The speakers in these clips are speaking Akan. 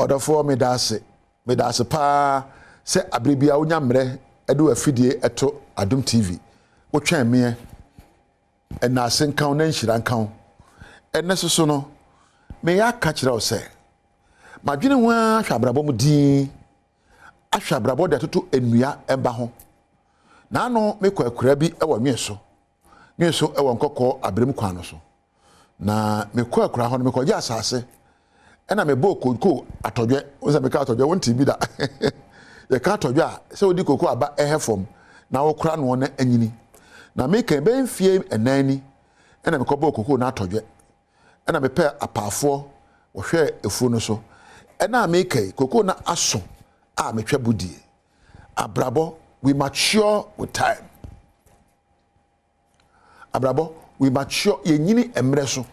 Ɔdɔfoɔ, meda ase, meda ase paa sɛ abere biara wonya mmerɛ de w'afidie to Adom TV. Wotwɛn meɛ. Ɛnaase nka wo na nhyira nka wo. Ɛnɛ soso no, meyɛ aka kyerɛ wo sɛ, madwene ho ara hwɛ abrabɔ mu dinn, ahwɛ abrabɔ de atoto nnua mma ho. Naano mekɔ akuraa bi wɔ Nweso, Nweso wɔ Nkɔkɔɔ Abrem kwan no so. Na mekɔ akuraa hɔ no, mekɔgye asase ɛna mebɔɔ koko atɔdwɛ. Wo sɛ meka atɔdwɛ, wonte bi da. Yɛka atɔdwɛ a, sɛ wodi koko aba ɛhɛ fam na wokora noɔ na anyini. Na meka ɛbɛyɛ mfie ɛnan ni ɛna mekɔbɔɔ koko no atɔdwɛ. Ɛna mepɛɛ apaafoɔ wɔhwɛɛ afuo no so. Ɛna a meka yi, koko no aso a metwa budie. Abrabɔ, we mature with time. Abrabɔ, we mature, yɛnyini mmerɛ so.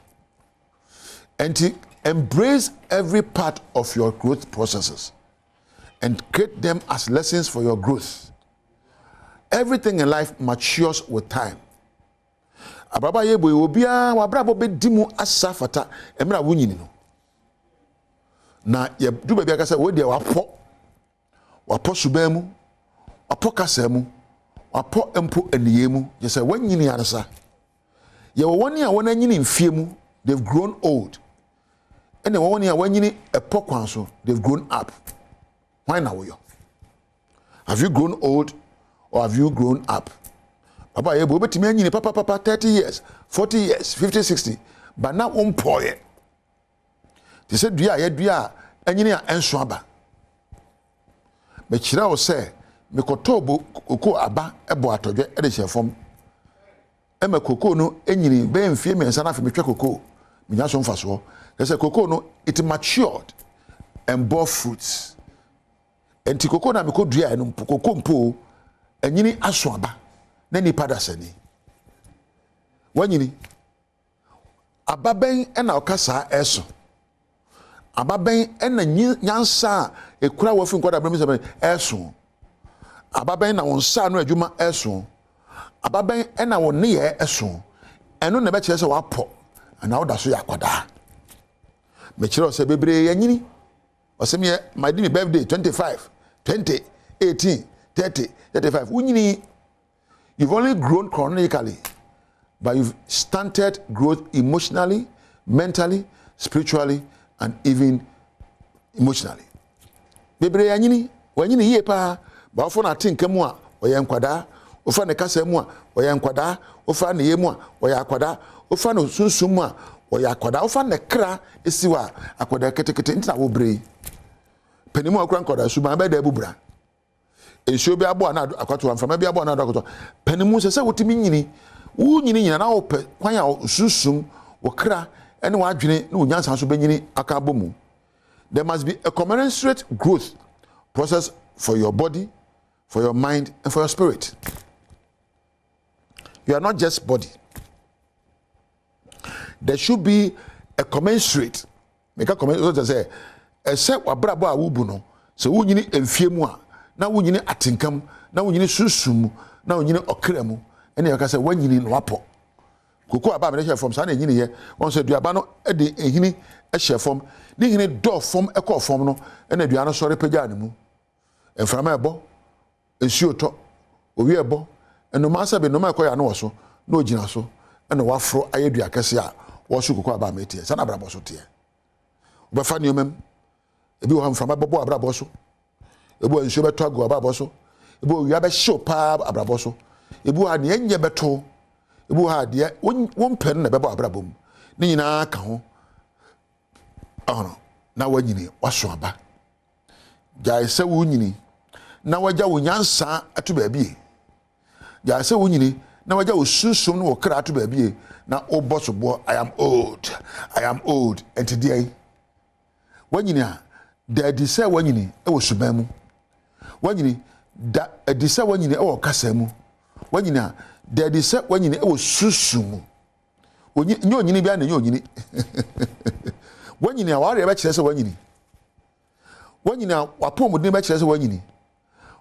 Nti, embrace every part of your growth processes and create them as lessons for your growth. Everything in life matures with time. Abrabɔ a yɛbɔ yi, obiara w'abrabɔ bɛdi mu asa fata mmerɛ a wonyini no. Na yɛdu baabi aka sɛ wei deɛ wapɔ, wapɔ suban mu, wapɔ kasa mu, wapɔ mpo nneyɛɛ mu, kyerɛ sɛ wanyini ansa. Yɛwɔ wɔn a wɔn anyini mfie mu, they've grown old. Ɛna wɔn a wɔanyini ɛpɔ kwan so, they've grown up. Hwan na woyɔ? Have you grown old or have you grown up? Papa yɛ bɔ wobɛtumi anyini papapapa 30 years, 40 years, 50, 60, but na wompɔɔyɛ. Te sɛ dua a yɛadua a anyini a ɛnso aba. Mekyerɛ wo sɛ mekɔtɔɔ bo kokoo aba bɔ atɔdwɛ de hyɛ fam. Ɛma kokoo no nyini bɛyɛ mfie mmiɛnsa na afei metwa kokoo. Menya so mfasoɔ. Kyerɛ sɛ kokoo no it matured and bore fruits. Nti kokoo no a mekɔduaeɛ no mpo kokoo mpo anyini aso aba na nipa dasani. Wanyini. Aba bɛn na ɔka saa ɛso? Aba bɛn na nyansa a ekura wɔ fi nkwadaa bere mu sɛ ɛso? Aba bɛn na wɔn nsa ano adwuma ɛso? Aba bɛn na wɔn nneyɛɛ ɛso? Ɛno na ɛbɛkyerɛ sɛ wapɔ anaa woda so yɛ akwadaa. Mekyerɛ sɛ bebree yɛnyini. Ɔsɛ meɛ madi me birthday 25, 20, 18, 30, 35. Wonyini. You've only grown chronically, but you've stunted growth emotionally, mentally, spiritually, and even emotionally. Bebree anyini, wanyini yie paa, baafo na ate nka mu a ɔyɛ nkwadaa, wofa ne kasa mu a ɔyɛ nkwadaa, wofa ne yɛ mu a ɔyɛ akwadaa, wofa ne sunsum mu a ɔyɛ akwadaa, wofa ne kra esi hɔ a akwadaa ketekete ntina wobrɛ yi. Panin mu a okura nkwadaa suban bɛyɛ dɛ abubra. Nsuo bi abɔ a na akwatoa, mframa bi abɔ a na akwatoa. Pɛ mu sɛ sɛ wotumi nyini. Wonyini nyina na wopɛ kwan a sunsum, wo kra ne w'adwene ne wo nyansa nso bɛnyini aka abɔ mu. There must be a commensurate growth process for your body, for your mind, and for your spirit. You are not just body. There should be a commensurate meka commensurate sɛ ɛsɛ w'abrabɔ a wobu no sɛ wonyini mfie mu a na wonyini atenkam na wonyini sunsum mu na wonyini ɔkra mu ɛne yɛka sɛ woanyini na wapɔ koko aba a mede hyɛ fam saa na ɛnyini yɛ wɔn sɛ aduaba no de ehini hyɛ fam ne hini dɔɔ fam ɛkɔɔ fam no ɛna dua no sɔre pagyaa ne mu mframa ɛbɔ nsuo tɔ owia ɛbɔ nnomaa sɛ bi nnomaa ɛkɔ yɛ ano wɔ so na ogyina so ɛna waforo ayɛ dua kɛse a wɔso koko aba a meteɛ saa na abrabɔ so teɛ wobɛfa nneɛma mu ebi wɔ hɔ mframa bɛbɔ abrabɔ so ebi wɔ nsuo bɛtɔ agu abrabɔ so ebi wɔ owia bɛhyew paa abrabɔ so ebi wɔ ha deɛ nyɛ bɛto ebi wɔ ha deɛ wɔmpɛ no na ɛbɛbɔ abrabɔ mu ne nyinaa ka ho ɔno na wanyini waso aba gyae sɛ wonyini na wagya wo nyansa ato baabi gyae sɛ wonyini na wagya wo sunsum ne wo kra ato baabi na wobɔ soboɔ I am old, I am old. Nti deɛ yi wanyini a da adi sɛ wanyini wɔ suban mu wanyini da adi sɛ wanyini wɔ kasa mu wanyini a da adi sɛ wanyini wɔ sunsum mu onyi nye onyini bi a na nye onyini wanyini a wareɛ bɛkyerɛ sɛ wanyini wanyini a wapɔmuden bɛkyerɛ sɛ wanyini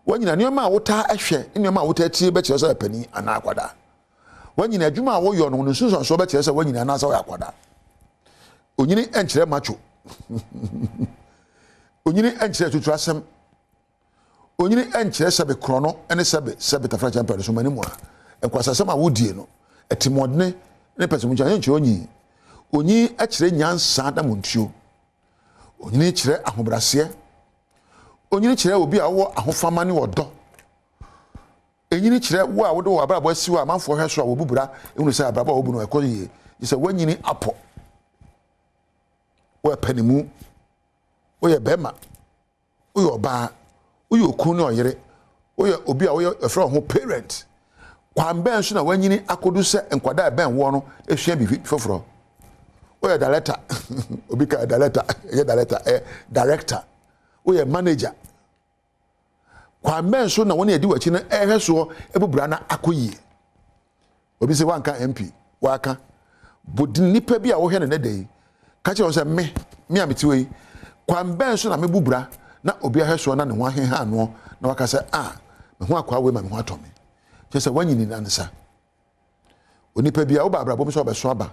wanyini a nneɛma a wotaa hwɛ nneɛma a wotaa tie bɛkyerɛ sɛ panin anaa akwadaa wanyini adwuma a woyɔ no no nsunsuansoɔ bɛkyerɛ sɛ wanyini anaasɛ woyɛ akwadaa onyini nkyerɛ macho. Onyini nkyerɛ atuturasɛm. Onyini nkyerɛ sɛbe korɔno ne sɛbe sɛbe tafrakyɛ mpɛn so m'anim a nkwasasɛm a wodie no, atirimuɔdene ne pɛsɛmenkominya nkyerɛ onyin. Onyin kyerɛ nyansa anamontuo. Onyini kyerɛ ahobrɛaseɛ. Onyini kyerɛ obi a ɔwɔ ahofama ne ɔdɔ. Enyini kyerɛ wo a wode w'abrabɔ asi hɔ a amanfoɔ hwɛ so a wɔbu bra hunu sɛ abrabɔ a wobu no ɛkɔ yie gye sɛ woanyini apɔ. Woyɛ panimu, woyɛ bɛrima, woyɛ ɔbaa, woyɛ okunu ne ɔyere, woyɛ obi a woyɛ ɛfrɛ wo ho parent. Kwan bɛn so na woanyini akɔdu sɛ nkwadaa a ɛbɛn woɔ no sua biribi foforɔ? Woyɛ director, obi ka director, ɛyɛ director, ɛyɛ director. Woyɛ manager. Kwan bɛn so na wɔn a ɛdi w'akyi no ɛrehwɛ soɔ abu bra no akɔ yie? Obi sɛ wanka MP, waka. Bɔ din nipa bi a wohwɛ no nɛ da yi, ka kyerɛ wɔn sɛ me, me a mete hɔ yi, kwan bɛn so na mebu bra na obi ahwɛ soɔ na ne ho aheha anoɔ na waka sɛ ah, me ho akwaa wei ma me ho atɔ me. Kyerɛ sɛ woanyini nansa. Onipa bi a woba abrabɔ mu sɛ ɔbɛso aba.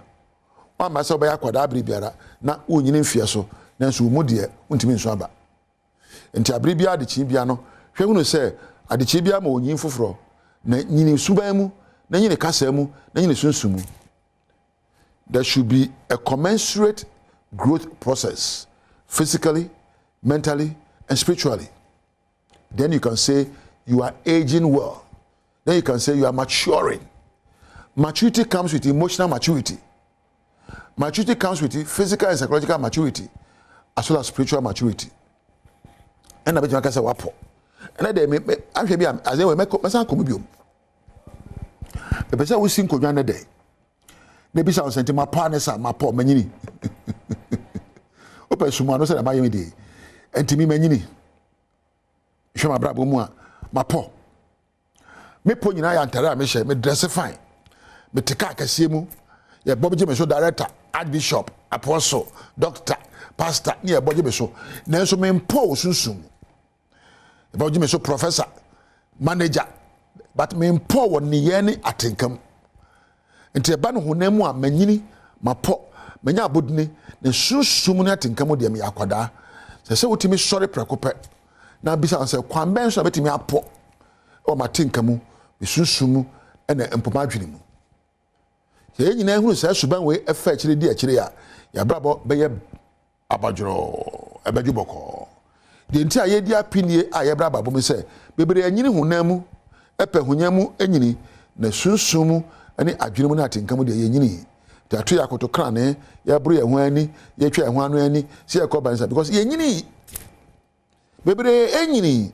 Woamma sɛ wobɛyɛ akwadaa bere biara na wonyini mfeɛ so, nanso wo mu deɛ wontumi nso aba. Enti abere biara adekyee biara no, hwɛ hunu sɛ adekyee biara ma onyin foforɔ, na nyini suban mu, na nyini kasa mu, na nyini sunsum mu. There should be a commensurate growth process, physically, mentally, and spiritually. Then you can say you are aging well. Then you can say you are maturing. Maturity comes with emotional maturity. Maturity comes with physical and psychological maturity as well as spiritual maturity. Ɛna bɛtumi aka sɛ wapɔ. Ɛna deɛ me me ahwɛ bi a adze wɔ mɛkɔ mɛsan akɔ mu biom. Mepɛ sɛ wosi nkonnwa ne dɛ. Na ebisa wo sɛ nti mapɔ ane sa mapɔ manyini. Wopɛ sumu ano sɛ na mayɛ me deɛ. Nti mi manyini. Hwɛ m'abrabɔ mu a mapɔ. Me pɔ nyinaa yɛ antare a mehyɛ, me dresse fine, mete kaa kɛseɛ mu, yɛbɔ gye me so director, archbishop, apostle, doctor, pastor ne yɛbɔ gye me so. Nanso mempɔ wɔ sunsum mu. Yɛbɔ gye me so professor, manager, but mempɔ wɔ nneyɛɛ ne atenka mu. Nti ɛba no honam mu a manyini, mapɔ, manya abodini, na sunsum ne atenka mu deɛ meyɛ akwadaa. Sɛ sɛ wotumi sɔre prɛko pɛ na bisa sɛ kwan bɛn so na bɛtumi apɔ wɔ m'atenka mu, me sunsum mu, ɛna mpo m'adwene mu. Sɛ yɛn nyinaa hunu saa suban wei ɛfa akyire di akyire a, yɛabrabɔ bɛyɛ abadworɔ, ɛbɛdwo bɔkɔɔ. Deɛ nti a yɛdi apinie a yɛbrɛ abrabɔ mu sɛ, bebree anyini honam mu, ɛpɛ honam mu anyini, na sunsum mu ne adwene mu ne atenka mu deɛ yɛnyini. Nti ato yɛ akoto krane, yɛboro yɛn ho ani, yɛtwa yɛn ho ano ani, sɛ yɛkɔ bansa, because yɛnyini. Bebree anyini.